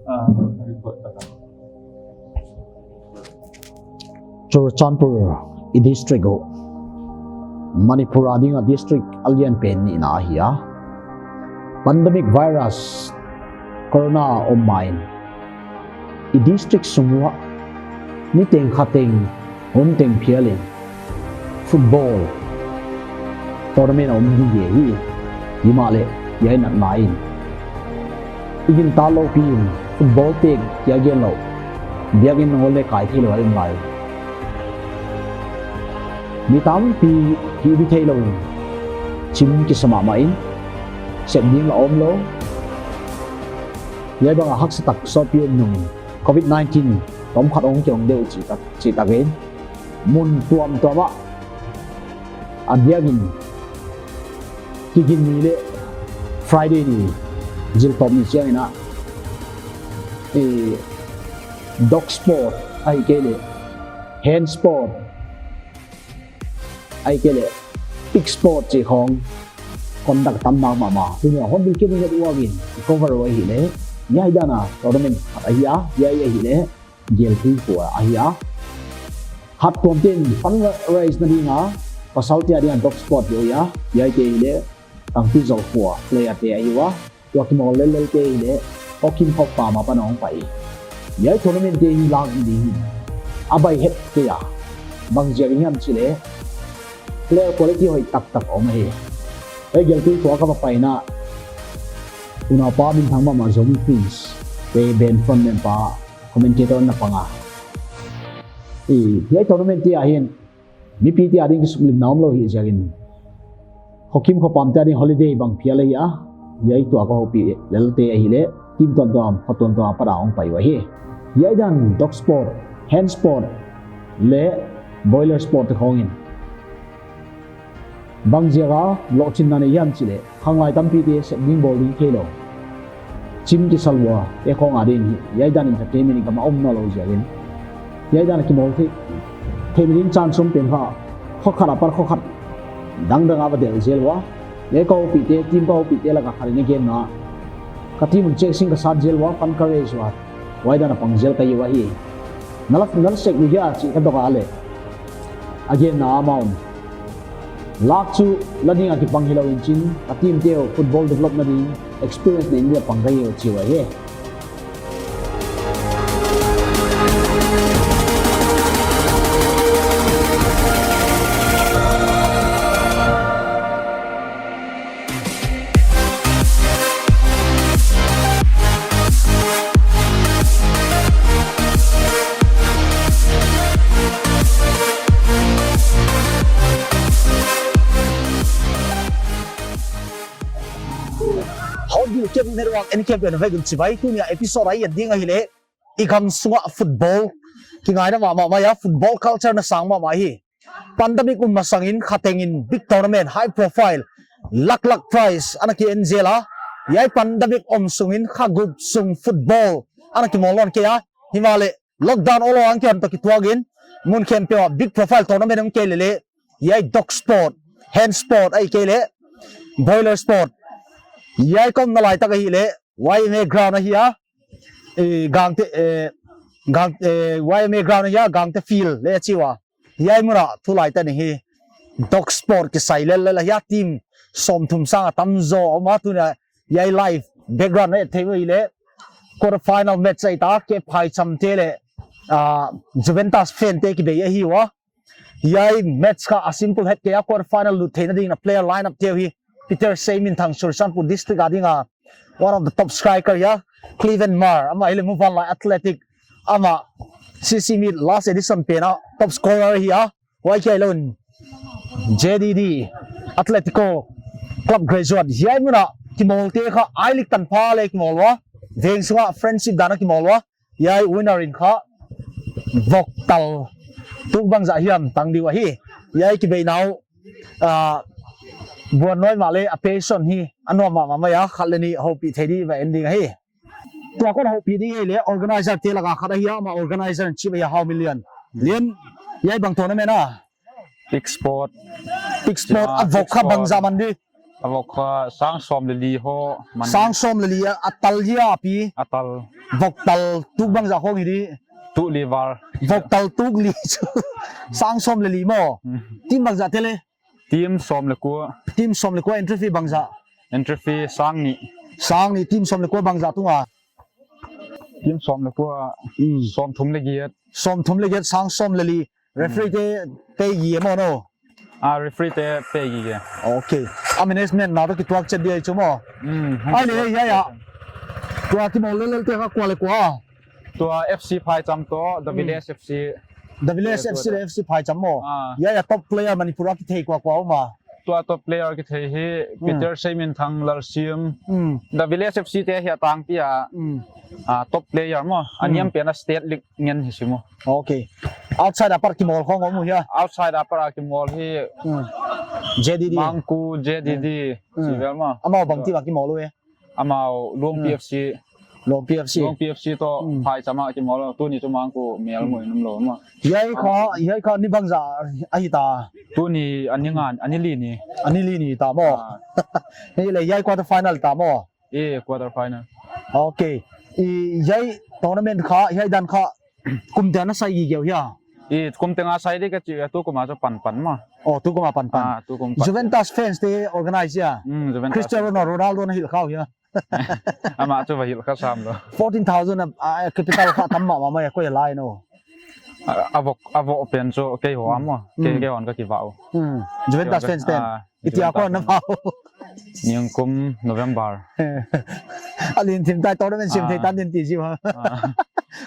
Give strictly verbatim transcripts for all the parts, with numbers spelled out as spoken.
Ah, record ta. Churachandpur i district uh Manipur a ding a district a lian pen nihna ahi a. Pandemic virus corona om main i district sung uah niteng khateng hon teng phial in football tournament a om ding hi. Himahleh hiai natna in i gintak loupi in football pek kia gen lou, biakin nangawn leh kai theilou a om lai. Mi tampi hihbi theilou in chim kisa mahmah in, sep ding la omlou. Hiai bang a haksa tak sawtpi om nung in covid nineteen tawmkhat hong kiong deuh chih tak, chih tak in mun tuamtuam ah a biakin Kiginni leh Friday ni ziltawp ni chiang in a, eh, dog sport ahihkeileh hen sport ahihkeileh pig sport chih khong conduct tam mahmah. Tuni a hon bil kei ding uah in cover uh ahihleh, hiai dan a tournament khat ahi a, hiai ahihleh Geltui khua ahi a. Hattuamte'n fundraise na ding a, pasalte a ding a dog sport uh ahi a, hiaite ahihleh Tangpi Zolkhua player te ahi ua. Tua kimawl lellel te ahihleh Hokim Khopam apan a hong pai. Hiai tournament te hi lak ding hi a bai het kei a. Bangziak hiam chih leh player quality hoih taktak om ahi. Hiai Geltui khua ka va paina, unaupa minthang mahmah Zomi Prince, te band frontman pa, commentator na pang a. I, hiai tournament te a hin mipite a ding kisuklipna omlou hi ziakin Hokim Khopam te a ding holiday bang phial ahi a. Hiai tua ka houpih lelte ahihleh team tuamtuam, khua tuamtuam apat a hong pai uhi. Hiai dan dog sport, hen sport leh boiler sport te khong in bangziak a lohchinna nei hiam chih leh khanglai tampite sep ding bawl ding theilou, chim kisa lua te khong a ding hi. Hiai dan entertainment in gam a om nawnlou ziakin hiai dan a kimawl thei, theihna ding chance om pen kha khua khat apat khua khat dangdang a va delh zel ua. Hiai ka houpihte, team ka houpihte lak a khat in a genna, ka team un chek sing ka sat zel ua, fund ka raise ua, huai dan a pang zel ka hi uhi. Na la, na la sek uh hia chih ka dong a leh, a genna amah un, lak chu la ding a kipang hilou in chin, ka team te uh football develop na ding experience nei ding a pang ka hi uh chi uhi. Hot View Cable Network en kem pen vek un chibai. Tuni a episode a i et ding ahihleh i gam sunga football kingaihna mahmah mai a, football culture na sang mahmah hi. Pandemic um masangin khatengin big tournament, high profile, lak lak prize ana ki en zel a. Hiai pandemic om sungin kha gup sung football ana kimawl nawn kei a. Himahleh lockdown awlaw a hong kihong toh kituakin mun khempeuh ah big profile tournament om kei leleh, hiai dog sport, hen sport ahihkeileh boiler sport, hiai ka omna laitak ahihleh Y M A ground ahi a, eh, Gangte, eh, Gang, eh, Y M A ground ahi a, Gangte field leh a chi ua. Hiai mun ah tulai tan hi dog sport kisai lellel ahi a, team sawmthum sang a tamzaw om a. Tuni a hiai live background na et theih uh ahihleh quarter final match ahi ta, Kep Phaicham te leh, ah, Juventus fan te kibei ahi ua. Hiai match kha a simple het kei a, quarter final lut theihna ding in a player line up te uh hi Peter Sei minthang Churachandpur district a ding a One of the top striker hia, Cleven Mar, amah hi leh Muvanlai Athletic, amah C C meet last edition pen a top scorer hia, huai kia lon J D D Atletico Club Graduate, hiai mun a kimawl te kha I-League tanpha leh kimawl ua, veng sunga friendship dan a kimawl ua, hiai winner in kha vok tal tuk bangzah hiam tang di ua hi. Hiai kibei nau, ah, buan nuai mah leh a passion hi a nuam mahmah mai a, khat leh nih houpih thei di va en ding ahi. Tua kon houpih di hi leh organizer te laka khat ahi a, amah organizer in chih ahi a, Hau Min Lian. Lian, hiai bang tournament a? Pig Sport. Pig Sport, ah, a vok kha bangzah man di? A vok kha sang sawm leh li ho man. Sang sawm leh li a, a tal hia pi? A tal. Vok tal tuk bangzah khong hi di? Tuk li val. Vok tal tuk li chu. Sang sawm leh li maw. Hmm. Team bangzah te leh? Team sawm leh kua. Team sawm leh kua, entry fee bangzah? Entry fee sang nih. Sang nih, team sawm leh kua bangzah tung a? Team sawm leh kua, hmm, sawmthum leh giat. Sawmthum leh giat, sang sawm leh li. Referee te, te gi emaw no? Ah, referee te, te gi ge. Okay. A management na toh kituak chet di ahi chu maw? Hmm. Ai leh, ya, ya. Tua kimawl lellel te kha kua leh kua? Tua F C Phaicham toh, the Village F C. The Village F C leh F C Phaicham maw? Ah. Ya, ya, top player Manipur a kithei kua kua om a? Tua top player kithei hi, hmm, Peter Seiminthang, Lalsim. Hmm. The Village F C te hi a tangpi a, hmm, ah, top player maw. A niam pen a State League ngen hi si maw. Okay. Outside a pat kimawl khong om hia? Outside a pat a kimawl hi, hmm, J D D. Mangku, J D D. Hmm. Si vel maw. Amau bang team a kimawl uh e? Amau Luangpi F C. Luangpi F C. Luangpi F C toh Phaicham a kimawl. Tuni chu Mangku mel maw in um lou maw. Hiai kha, hiai kha ni bangzah ahi ta? Tuni a ni nga, a ni li ni. A ni li ni ta maw? Ah. Hi leh hiai quarter final ta maw? Eh, quarter final. Okay. I hiai tournament kha, hiai dan kha, kum teng a sai gige uh hia? I kum teng a sai di ka chih, tu kum a chu panpan maw. Oh, tu kum a panpan. Ah, tu kum pan. Juventus fans te organize hia? Hmm, Juventus. Cristiano Ronaldo na hilh kha uh hia? Amah chu va hilh kha sam lou. Fourteen thousand a, a capital kha tam mahmah mai a, koi a lai no? A, a vok, a vok pen chu kei ho a maw. Kei, kei hon ka kivak uh. Hmm. Juventus fans ten. Ah, itia Juventus koi na vak uh? Nikum November. A lim thim tai tournament sim thei tan din ti ji ha. Ah.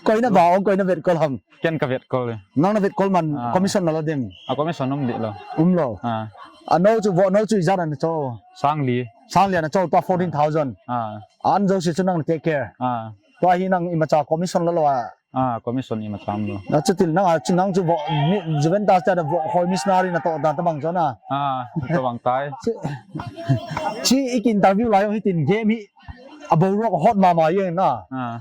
Koi na vak uh, koi na vetkol ham? Ken ka vetkol e. Nang na vetkol man, ah, commission na la dem? A commission um di lou. Um lou. Ah. A nou chu vok, nou chu ijat a na cho? Sang li. Sang li a na cho, tua fourteen thousand. Ah. An zosia chu nang take care. Ah. Tua hi nang imacha commission la lou a? Ah, commission imacha um lou. Na chu til nang a chu nang chu vok, mi, Juventus te a vok khoi missionary na toh dan tabang chu na. Ah, tabang tai. Chi, chi i ki interview lai hitin game hi a bo rock hot mahmah hi na. Ah.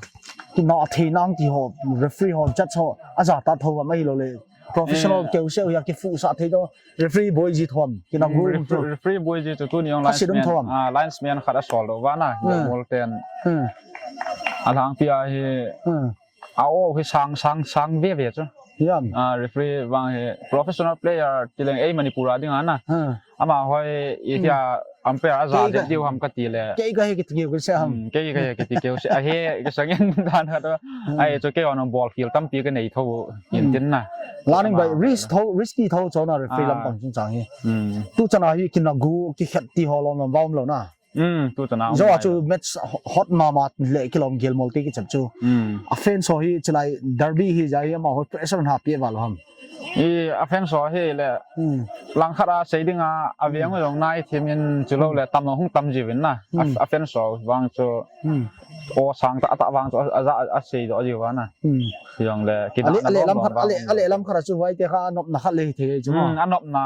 Kina a thei nang ti ho, referee ho, judge ho, a za ta tho a mai lou leh. Professional keu se hia ki fu sa thei to. Referee boi ji thom, kina gu um to. Referee boi ji chu tuni ong linesman. Ah, linesman khat a sol lou va na. Mol ten. Hmm. A langpi a hi. Hmm. A aw hi sang, sang, sang veve chu. Hiam. Ah, referee bang hi professional player ti leng ei Manipur a ding a na. Hmm. Amah hoi i tia umpire a za deuh diu ham ka ti leh. Kei ka hi ki ti keu se ham. Hmm, kei ka hi ki ti keu se. A hi ka sang in dan kha to. Hmm. Ai chu kei on ball field tampi ka nei tho in tin na. Learning by risk tho, risky tho chu na referee lam pang chungchang hi. Hmm. Tu chan a hi kina gu ki khet ti ho lom lom va um lou na. Hmm, tu chan a um. Zo a chu match hot mahmah leh kilawm gel mol te ki chap chu. Hmm. A fans ho hi chilai derby hi zai amah ho pressure na pia val ham? I a fans ho hi leh. Hmm. Langkhat a sei ding a, a veng zong nai thim in chu lou leh tam hong tam jiu in na. A, a fans ho vang chu. Hmm. O sang ta, ta vang chu a, a, a sei do jiu va na. Hmm. Zong leh ki a leh, a leh lam khat, a leh, a leh lam khat a chu huai te kha a nopna khat leh thei chu. Hmm, a nopna.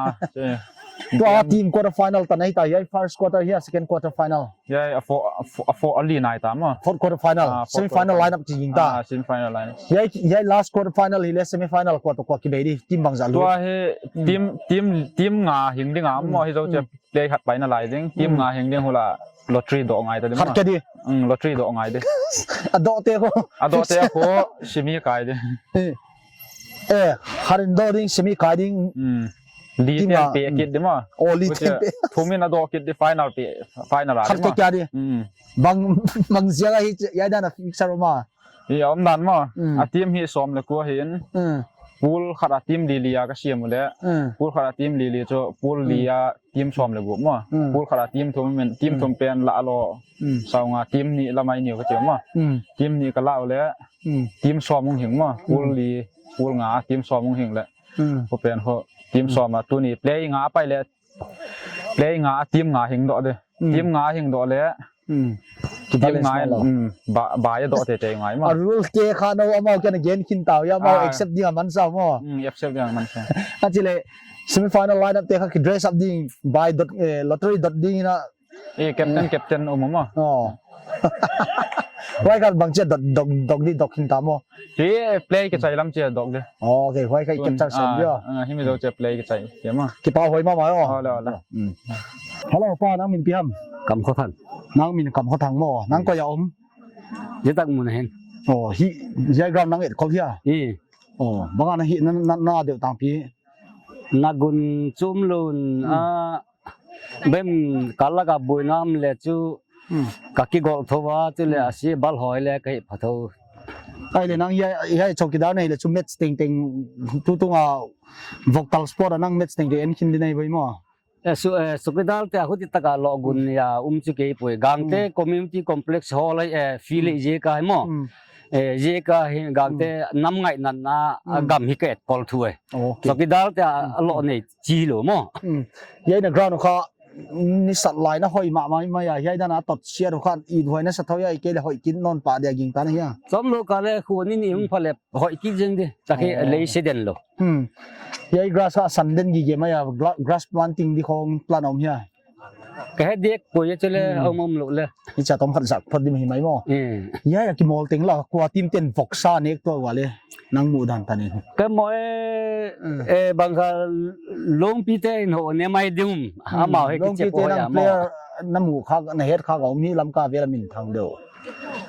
Tua team quarter final ta nei ta, hiai first quarter hia, second quarter final. Hiai a four, a four, a four a li nai ta maw. Fourth quarter final, ah, fourth quarter final. Semi final lineup ki ging ta. Ah, semi final lineup. Hiai, hiai last quarter final hi leh semi final kua toh kua ki bei di, team bangzah lou? Tua hi team, team, team nga hing ding a maw hi zo che play khat pai na lai ding, team nga hing ding hula lottery doh ngai ta di maw. Khat ke di. Hmm, lottery doh ngai di. A doh te ko. A doh te ko semi kai di. Eh, khat in doh ding, semi kai ding. Hmm. Li ten pe kit di maw. Oh, li ten pe. Thum in a doh kit di final pe, final a di maw. Khat ke kia di. Hmm. Bang, bang ziak a hi, hiai dan a fixture maw. Hi a om dan maw. Hmm. A team hi sawm leh kua hi in. Hmm. Pool khat a team li li a ka siam uleh. Hmm. Pool khat a team li li chu pool li a team sawm leh guk maw. Hmm. Pool khat a team thum men, team thum pen la lo. Hmm. Sawnga team nih lam ai niu ka chi maw. Hmm. Team nih ka la uleh. Hmm. Team sawm hong hing maw. Pool li, pool nga, team sawm hong hing leh. Hmm. Ko pen ho team sawm a tuni play nga pai leh. Play nga, team nga hing doh de. Hmm. Team nga hing doh leh. Hmm. Team nga, hmm, ba, ba ya doh te te ngai maw. A rule te kha nou amau kiang gen khin tau ya amau accept ding a man sa maw. Hmm, accept ding a man sa. A chi leh semi final line up te kha ki dress up ding, bai dot, eh, lottery dot ding na. Eh, captain, captain um maw. Oh. Huai kha bang chia dot, dot, dot di dot khin ta maw. Hi play kichai lam chia dot di. Oh, okay, huai kha capture sam dia. Ah, hi mi dot chia play kichai. Kia maw. Kipa huai mahmah oh. Ole, ole. Hmm. Hello, pa, nang min pi ham? Kamkhothang. Nang min Kamkhothang maw. Nang koi a om? Zia tak mun hen. Oh, hi, zia ground nang et kol hia? Hi. Oh, bang ana hi na, na, na deuh tang pi. Na gun chum lun, hmm, a, bem ka lak a buaina om leh chu, hmm, ka kigol thou a, chu leh, hmm, a si bal hoi leh ka hi pha thou. Ai leh nang ya, ya chowkidar nei leh chu match tengteng tu tunga vocal sport a nang match tengteng en khin di nei boi maw. Eh, su-, eh, chowkidar te a huti taka lo gun ya um chu kei pui. Gangte, hmm, community complex hall ai, eh, field, hmm, zia ka hi maw. Hmm. Eh, zia ka hi Gangte, hmm, nam ngaihna na, a, hmm, gam hi ka et kol thu e. Okay. Chowkidar te a, hmm, a lo nei chi lou maw. Hmm. Hiai na ground kha ni sat lai na hoih mahmah mai a. Hiai dan a tot siat kha i huai na sa thou ya i kei leh hoih kit nawn pah dia gingta na hia. Chom lou ka leh khu ni ni hung pha leh hoih kit zeng di. Ta khi, oh, lei se den lou. Hmm. Hiai grass kha san den gige mai a, gla-, grass planting di khong plan om hia. Ka he dek poi chu leh, hmm, om om lou leh. Hi cha tom khat zak phot di mai maw. Hmm. Hiai a kimawl teng la kua team ten voksa nek tua ua leh. Nang muh dan tan in. Ka maw e, hmm, eh, bang kha Lungpi te in ho ne mai dum. Hmm. Amau he Lungpi kichep te ho nang ya maw. Player na muh kha, na het kha ka om hi Lamka vel a min thang deuh.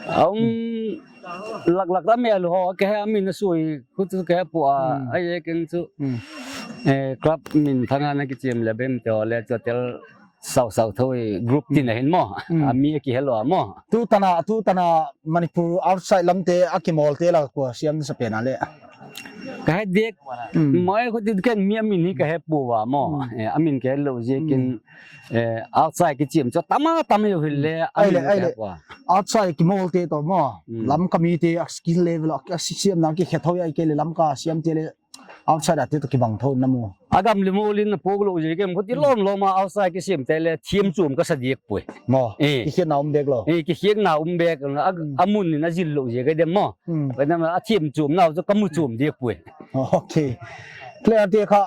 A um, hmm, lak lak a mi a lu ho, ka he a min a sui, khu chu ka he pua, hmm, a ye ken chu. Hmm. Eh, club min thang a na kichim leh bem te ho leh chu tel sau sau thou i group tin a hin maw. Hmm. A mi a kihel lou a maw. Tu tan a, tu tan a Manipur outside lam te a kimawl te la kua siam sa pen a leh. Ka he dek, hmm, maw e khu ti ken mi a min hi ka he pua maw. Hmm. Eh, a min ka he lou ziakin, hmm, eh, outside kichim chu tam a tam hi leh, hmm, a ai min leh, ka ai he leh pua. Outside kimawl te toh maw. Hmm. Lamka mi te a skill level a, a si-, siam na ki khe thou ya i kei leh Lamka siam te leh outside a te toh kibang thou na mu. A gam leh mawl in na puk lou ziakin khu ti lawm lawm a outside kisim te leh thiam chum ka sa diak pui. Maw, eh, kikhiakna um bek lou. Eh, kikhiakna um bek, a, hmm, a mun in a zil lou ziak a dem maw. Hmm. Ka nam a thiam chum nau chu ka mu chum diak pui. Okay. Player te kha,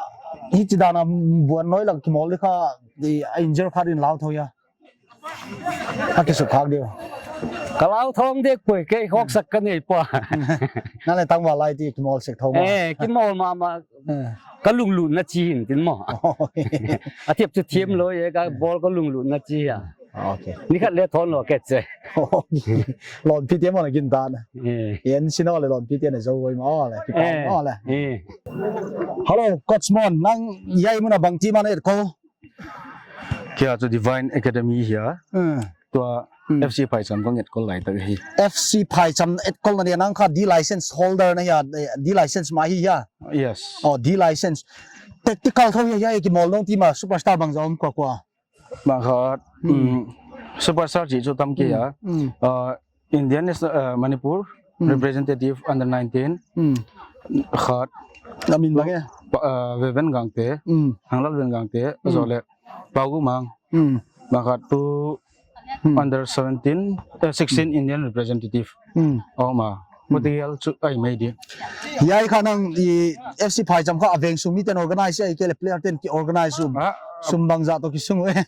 hichi dan a buan noi lak kimawl di kha, di a injure kha din lau thou ya. A kisuk khak diu. Ka lau thong dek poi, kei khawk sak ka nei pua. Na leh tangval lai ti kimawl sek thou maw. Eh, kimawl mahmah. Eh. Ka lunglut na chi hin tin maw. Oh. A thiam chu thiam lou e, ka ball ka lunglut na chi a. Okay. Ni khat leh thon lou ke che. Okay. Lawnpi te maw na gin dan. Eh. En sino leh lawnpi te na zo voi maw leh. Kipa, eh, maw leh. Eh. Hello, Coach Mon, nang hiai mun a bang team a na et kol? Kei a chu Divine Academy hi a. Hmm. Tua, hmm, F C Phaicham kong et kol lai tak hi. F C Phaicham et kol na dia nang kha D license holder na hia, eh, D license mah hi hia. Yes. Oh, D license. Tactical thou hia, hia kimawl nong team a superstar bangzah om kua kua. Bang khat, hmm, mm, superstar chih chu tam kei a. Hmm. Hmm. Ah, Indian National, uh, Manipur, hmm, representative under nineteen. Hmm. Khat. A min bang e? Pa, uh, Veven Gangte, hmm, Hanglal Ven Gangte, hmm, zo leh Pau Gu Mang. Hmm. Bang khat tu, hmm, under seventeen, uh, sixteen, hmm, Indian representative. Hmm. Oh ma. Hmm. Putial chu ai mai di. Hiai kha nang i F C Phaicham kha a veng sung mi ten organize ai kei leh player ten ki organize um. Ah, sum bangzah toh kisung e.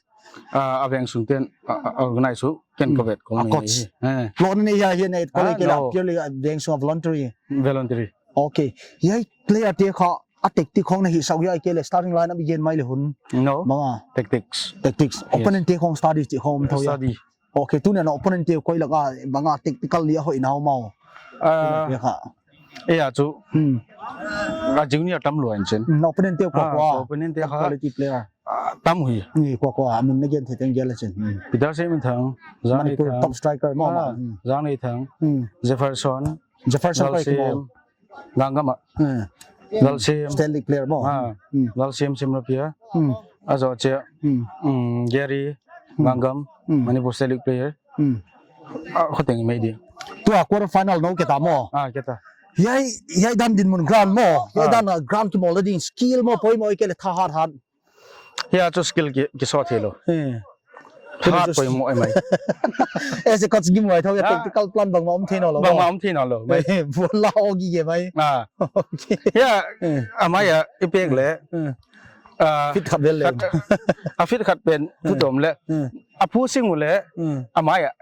Ah, a veng sung ten, ah, ah, organize uh, ken, hmm, ka vet kong a nei coach. Eh. Lo ni ya, hiai nei, kol, ah, kei la, no, purely a veng sung a voluntary. Voluntary. Okay. Hiai player te kha a tactic khong na hih sak hia kei leh starting line up i gen mai leh hun. No. Bang a. Tactics. Tactics. Yes. Opponent te khong study chih khong om thou ya. Study. Okay, tuni a na opponent te koi lak a bang a tactical li a hoih na om maw. Ah. Player te kha. Eh, a chu. Hmm. A junior tam lua in chen. Hmm, opponent te kua, ah, kua. Opponent te kha. Quality player. Ah, tam hui. Ni kua kua, a min na gen thei teng gel a chen. Hmm. Peter Seiminthang, Zang Manipur Neithang. Top striker, maw, ah, maw. Hmm. Zang Neithang. Hmm. Jefferson. Jefferson koi Lalsim. Kimawl. Ganggam a. Hmm. Lalsim. State League player maw. Ah, Hmm. Lalsim Simrapia. Hmm. A zoh chiah. Hmm. Hmm, Gary Hmm. Mangam, Hmm. Manipur State League player. Hmm. Ah, khoteng mai di. Tua quarter final nou ke ta maw. Ah, ke ta. Hiai, hiai dan dinmun ground maw. Hiai Ah. dan, ah, ground kimawl ding skill maw, poimoh kei leh tha hat hat. Hiai chu skill ki, kisawt theilou. Eh. Hat chu poimoh mai. As a coach gimhuai thou, Ah. tactical plan bangmah om thei nawnlou. Bangmah om thei nawnlou mai. Eh, ball la om gige mai. Ah. Okay. Hiai, Eh. a mai a, i pek leh. Eh. Ah, fit khat vel leh. Khat, a fit khat pen, Eh. tu tom leh. Eh. A pu sing u leh. Eh. A mai a.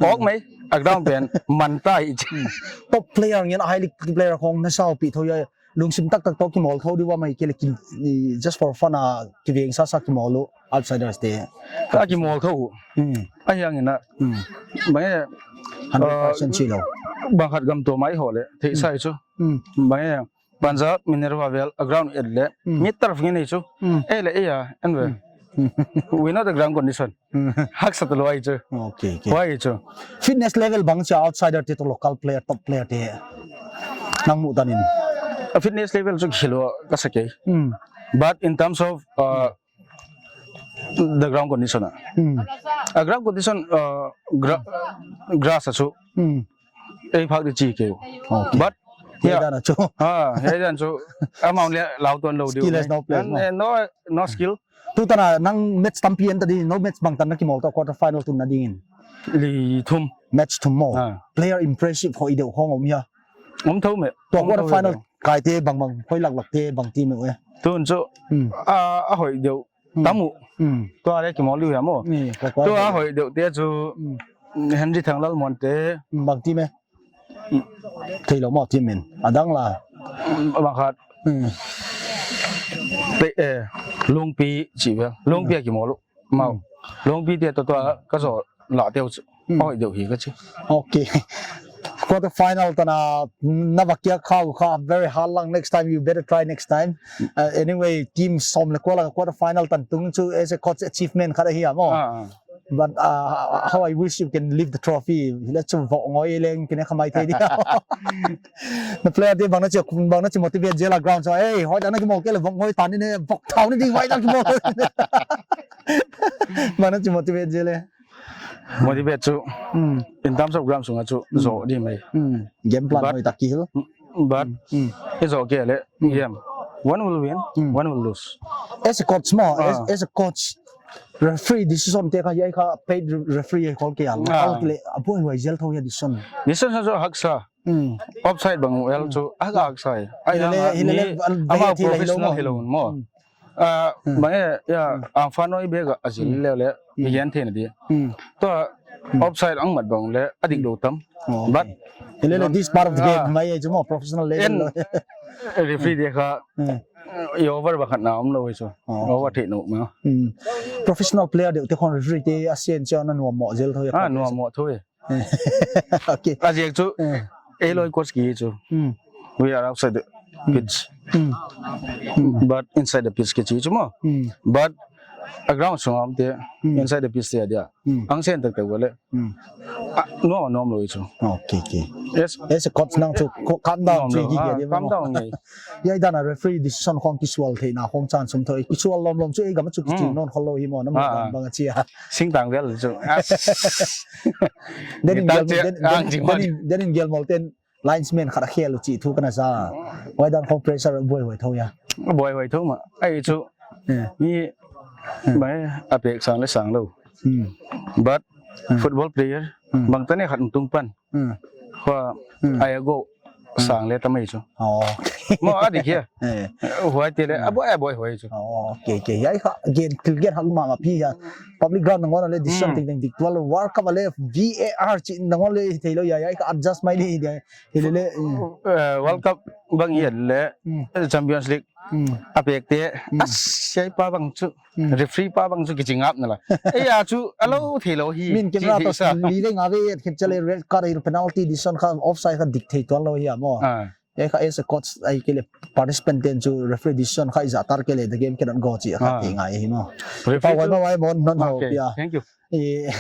Awk mai, a ground pen, man ta hi. Top player ngen, high league player khong na sau pi thou hiai. Lungsim taktak toh kimawl thou di ua mai kei leh ki, i, just for fun a kiveng sasa kimawl uh outsiders te. A kimawl thou. Hmm. A hiang ina. Hmm. Bang e, Hundred percent uh, chi lou. Bang khat gam tou mai ho leh, theihsa Hmm. chu. Hmm. Bang e, Punjab, Minerva vel, a ground et leh, Hmm. mi turf ngen ei chu. Hmm. E leh e a, en ve. Hmm. We know the ground condition. Hmm. Haksa talou ai chu. Okay, okay. Huai chu. Fitness level bang chia outsider te toh local player, top player te. Nang muh danin. A fitness level chu khel ua ka sa kei. Hmm. But in terms of, uh, the ground condition ah. Hmm. A ground condition, uh, gra-, grass a chu. Hmm. Ei phak di chi kei. Okay. But, Hiai yeah. dan a chu. Ah, hiai dan chu. Amount leh lau tuan lou di. Skill is no place, no? Eh, no, no skill. Tutan a nang match tampi en ta di, nou match bangtan na kimawl ta quarter final tunna dingin. Li thum. Match thum maw. Ah. Player impressive hoih deuh khong om hia. Om thou me. Tua Om quarter thou final me. Kaite bangbang, hoih laklak te bang team e. Tun chu. Hmm. Ah, a hoih deuh. Hmm. Tam uh. Hmm. Tua leh kimawl liu hia maw. Ni, ka kuai Tua leh. Hoih deuh te chu. Hmm. Henry Thanglal Muante. Hmm, bang team e. Theilou maw team min. A dang la. Hmm, bang khat. Hmm. Te, eh, Lungpi chi ve. Lungpi a kimawl uh. Mau. Hmm. Lungpi te toh tua ka zoh lah teu chu. Hmm. Hoih deuh hi ka chi. Okay. Quarter final tan a na va kia khau kha very hard lang. Next time you better try next time. Uh, anyway, team sawm leh kua lak quarter final tan tung chu as a coach achievement khat ahi a maw. Ah, ah. But, uh, how I wish you can lift the trophy. Hileh chu vok ngoi leng kine khamai thei di. Na player te bang na chi, bang na chi motivate zel a ground so. Hey, hoih dan a kimawl kei leh vok ngoi tan ni ne, vok thau ni di hoih dan a kimawl. Bang na chi motivate zel e. Motivate chu. Hmm. In terms of ground sung a chu Hmm. zoh di mai. Hmm. Game plan But hoih tak kihil. But Hmm. Hmm. i zoh kei leh Hmm. game. One will win, Hmm. one will lose. As a coach maw, as, Ah. as a coach, referee decision te kha hiai kha paid re-, referee khol kei a. Ah. Khol kei leh a buaihuai zel thou hia decision. Decision sa chu haksa. Hmm. Offside bang el Hmm. chu a haksa. Ai Hilele, na hilele, ni al-, ama bang e thei lai lou professional maw. Hilou maw. Hmm. Ah, Hmm. bang e, ya, Hmm. a fan noi bek a zil Hmm. leh leh, Hmm. hi gen theihna di. Hmm. Tua, Hmm. offside ang mat bang leh, a dik Hmm. lou tam. Oh, okay. But, Hilele, this part of the game, ah. Mai e chu maw, professional level En, lou. referee dia kha, Hmm. i over bang khat na om lou chu. Oh, okay. Over theih nou maw. Hmm. Professional player deuh te khong referee te a sian chiang a nuam mawh zel thou e. Ah, nuam mawh thou e. Okay. A ziak chu, Eh. ei loi coach ki chu. Hmm. We are outside the Hmm. pitch. Hmm. Hmm. But inside the pitch ki chi chu maw. Hmm. But a ground sung a om te, Hmm. inside the pitch te dia. Hmm. Ang sen tak tak wale. Hmm. Ah, nuam nuam lou chu. Okay, okay. Yes. As a coach nang chu, co-, calm down Nuam chu lou. ki Ah, dia calm maw. down ngai. Hiai dan a referee decision khong kisual theihna khong chance om thou. Kisual lawmlawm chu ei gam a chu kiching Hmm. nawn khol lou hi maw, na maw Ah, ah. bang a chi a. Singtang vel chu. Ah. Den in Gitar gel, che, den, ah, den, jing den hon. in, den in gel mol ten linesman khat a khel uh chih thu ka na sa. Huai dan khong pressure buaihuai thou hia. Buaihuai thou mah. Ai chu. Eh. Ni Eh. mai a pek sang leh sang lou. Hmm. But Hmm. football player Hmm. bang tan e khat tung pan. Hmm. Khua Hmm. ai go Hmm. sang leh tamai chu. Oh. Maw a dik hia. Eh. Huai te leh, Hmm. a buai, a buaihuai chu. Oh, okay, okay. Hiai kha, gen, thil gen hak mahmah pi hia. Public ground nangawn leh decision Hmm. tengteng dik tuan lou. World Cup leh V A R chih nangawn leh theilou hia, hiai kha adjust mai leh hia. Hilele, hmm. Eh, World Cup bang hiat leh, Hmm. eh, Champions League. Hmm. A pek te, Hmm. a siai pa bang chu. Hmm. Referee pa bang chu kichi ngap na la. Ei a chu, a lou theilou hi. Min camera Chi to sa. li le nga ve et khet chale red card, penalty decision kha, offside kha dik thei tuan lou hia maw. Ah. Ei kha as a coach ai kei leh participant ten chu referee decision kha i zahtak kei leh the game cannot go chih kha Ah. thei ngai hi maw. Referee Pa wai chu ma wai mon non ho Okay, pia. thank you. Eh,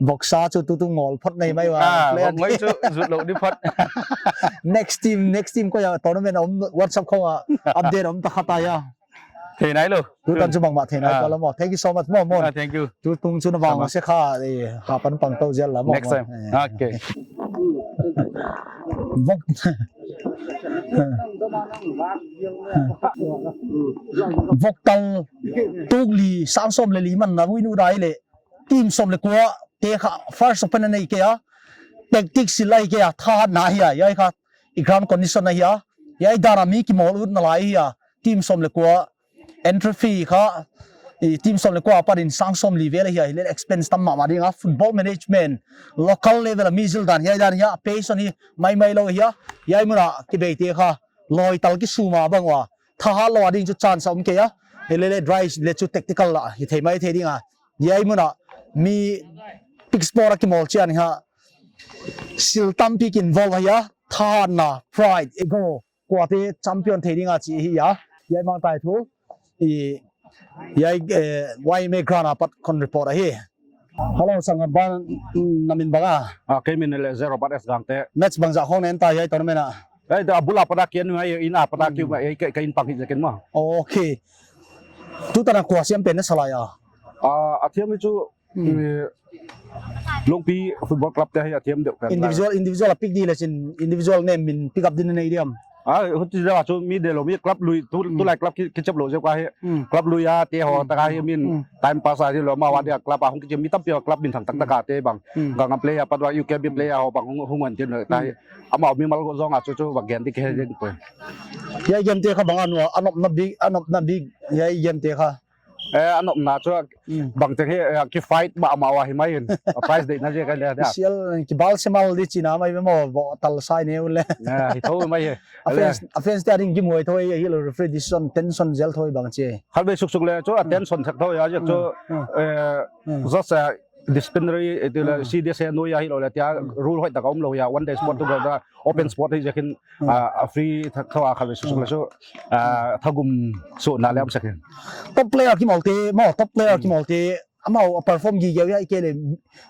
boxer chu tutung ngol phot nei mai ua. Ah, player ngol chu zut lou di phot. Next team, next team koi a tournament om WhatsApp khong a update om ta khat a ya. Thei nai lou. Tutan chu bangmah thei nai. Ah. Kala mo. Thank you so much mo mo. Ah, thank you. Tutung chu na bang se kha, eh, ha pan pang tou zel la mo. Next time. Eh. Okay. Vok-, Voktal tukli sang sawm leh li man na win ut dai leh team sawm leh kua te kha first open nei kei a. Tactics sil lai kei a, thahatna hi a, hiai kha i ground condition ahi a. Hiai dan a mi kimawl ut na lai hi a. Team sawm leh kua entry fee kha, i team sawm leh kua apan in sang sawm leh li vel ahi a, hileh expense tam mahmah ding a, football management, local level a mi zil dan hiai dan hi a, passion hi maimai lou hi a, hiai mun a kibei te kha, lawi tal kisum a bang ua, thahat lou a ding chu chance a om kei a, hilele dry leh chu tactical la, hi thei mai thei ding a, hiai mun a mi pick sport a kimawl chian hi a, sil tampi ki involve ahi a, thahatna, pride, ego, kuate champion thei ding a chi hi a. Hiai mang tai thu. I, hiai, eh, Y M A ground a pat kon report ahi. Hello, sanggampan, na min bang a? Ah, kei min le Zero Bat S Gangte. Match bangzah khong na en ta hiai tournament a? Eh, a bul a pat a kian mai, in a pat a kiu mai, eh, ka, ka in pang hi zek in ma. Okay. Tutan a kua siam pen na sa lai a? Ah, a thiam hi chu Hmm. Eh, Lungpi Football Club te hi a thiam deuh pen. Individual, individual a pick di leh chin, individual name min pick up din nei diam. Ah, huchi deuh a chu mi deih lou mi club lui, tu, Hmm. tulai club ki, kichep lou zeuh ka hi. Hmm. Club lui a te ho Hmm. ta ka hi min Hmm. time pass a hi lou ma wa Hmm. dia club a hong kichep mi tampi ho club min thang tak tak a te bang. Hmm. Gangnam player pat wa U K B player ho bang hong, hong wan tin ta hi. Hmm. Amau mimal zong a chu chu bang gen di ke he ding poi. Hiai game te kha bang a nua, a nopna big, a nopna big, hiai game te kha. Eh, a nopna chu Hmm. bang teng hi, eh, ki fight mahmah ua hi mai in. A prize deihna ziak a le dia. Sial, ki bal se mal di china mai mo, bo tal sai ne u le. Eh, hi thou mai hi. A fans, a fans te a ding gim huai thou hi, hi lou referee decision, tension zel thou hi bang chi. Khalvei suksuk le chu a Hmm. tension thak thou hi a ziak chu, Hmm. Hmm. eh, Hmm. just, eh, disciplinary, eh, ti le Hmm. C D S a nui a hi lou le tia Hmm. rule hoih tak a om lou hi a, one day sport Hmm. together, open Hmm. sport hi ziak in Hmm. ah, a free tha, tha a khalvei suksuk Hmm. le chu, ah, thagum suhna le om sak in. Top player kimawl te, mo, top player Hmm. kimawl te, amau a perform gige uh hiai kei le,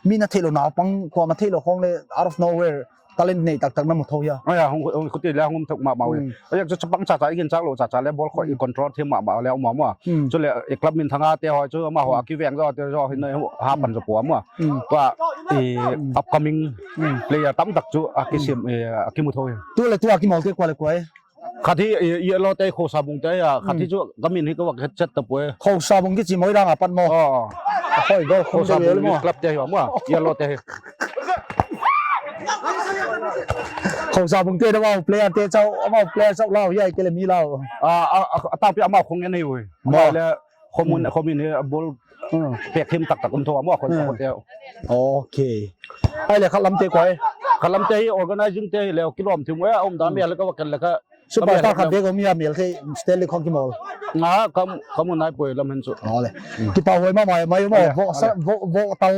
mi na theih lou naupang, kuamah theih lou khong le, out of nowhere, talent nei tak tak na mu thou hi a. Ah, ya, hong, hong, khuti le hong thok mahmah uh. Hmm. Ah, ya, chu chapang chacha, i ginchak lou chacha le, ball khong i Hmm. control thei mahmah le, um mahmah. Hmm. Chu le, i club min thang a te ho, chu amau ho, Hmm. a kiveng zo, te zo, hin, ha pan zo pua mah. Hmm. Tua, i Hmm. upcoming Hmm. player tam tak chu a kisim, Hmm. eh, a kimu thou hi. Tu le tu a kimawl te kua le kua e? Khat hi, eh, Yellow te Khosabung te a, khat hi Hmm. chu ka min hi ka vak het chet ta poi. Khosabung kichi Moirang a pat mo. Oh. Hoi go, Khosabung Youth Club te hi mo. Yellow te hi. Khosabung te amau player te chau, amau player chau lau, hiai kei le mi lau. Ah, ah, ah, a tau pi amau khong en hi ui. Mo. Amau le Khomun, Hmm. khomun hi a ball Hmm. pek him tak tak um thou a mo khon Hmm. khon te. Okay. Ai le khalam te koi. Khalam te hi organizing te hi le kilawm thim e um da Hmm. mi le ka wa kan le ka. Superstar khat bek om hi a mel thei Stanley khong kimawl. Nga kam, kamu nai poi lam hen chu. Ole. Hmm. Kipa huai mahmah mai mo. Ole, vo sa, ole. Vo, vo tal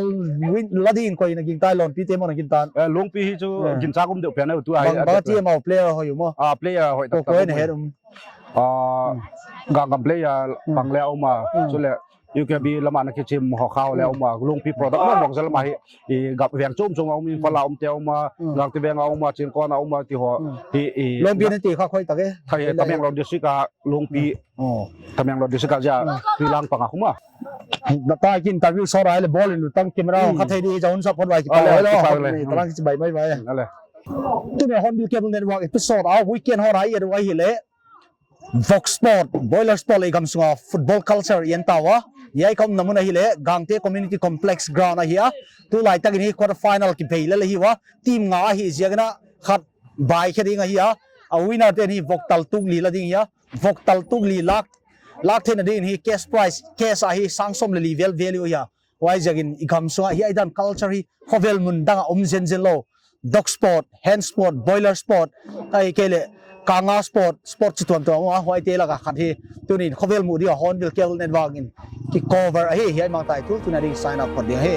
win la ding koi na ging tai lon pi te mo na ging tan. Eh, Lungpi hi chu Hmm. ginchak um deuh pian a tu ai. Bang, a bang deuh ti pian. Amau player hoih mo. Ah, player hoih tak tak Koi na um. Het um. Ah, Hmm. Gangnam player Hmm. bang le a um a, Hmm. chu le U K B lam a na kichim ho khau le a Hmm. um a, Lungpi product Hmm. mawk mawk zel mah hi, i gam veng chom chom a um, Imphal a um te a um a, Hmm. Gangte veng a um a, Chinkawn a um a, ti ho, Hmm. hi, i Lungpi ga- na ti kha khoi tak e? Thai, Lungpi. Tamenglong district a Lungpi. Hmm. Oh. Tamenglong district a zia, Hmm. Tuilang pang a um a. Na ta kin interview sawt a le ball in tang camera Hmm. kha thei di, ja hun sa phot vai ki Ah, pa le, vai lo. Ki pa le. Ni, Hmm. talang ki bai mai vai. Hmm, ale. Tuni Hornbill Cable Network episode a weekend hon a i a du a hi le. Vok Sport, Boiler Sport le i gam sunga football culture i en ta ua. Hiai ka omna mun ahi le, Gangte Community Complex ground ahi a. Tulai takin hi quarter final kibei lel ahi ua. Team nga ahi ziak in a khat bai khe ding ahi a. A winner te'n hi vok tal tuk li la ding ahi a. Vok tal tuk li lak, lak theihna ding hi cash prize, cash ahi sang sawm le li vel value ahi a. Huai ziakin i gam sunga hiai dan culture hi khovel mun dang a om zenzen lou. Dog sport, hen sport, boiler sport, ahihkeileh kanga sport, sport chi tuamtuam a om a, huaite laka khat hi. Tunin khovel muh dia Hornbill Cable Network in ki cover ahi, hiai mangtai thu tuna ding sign up phot ding ahi.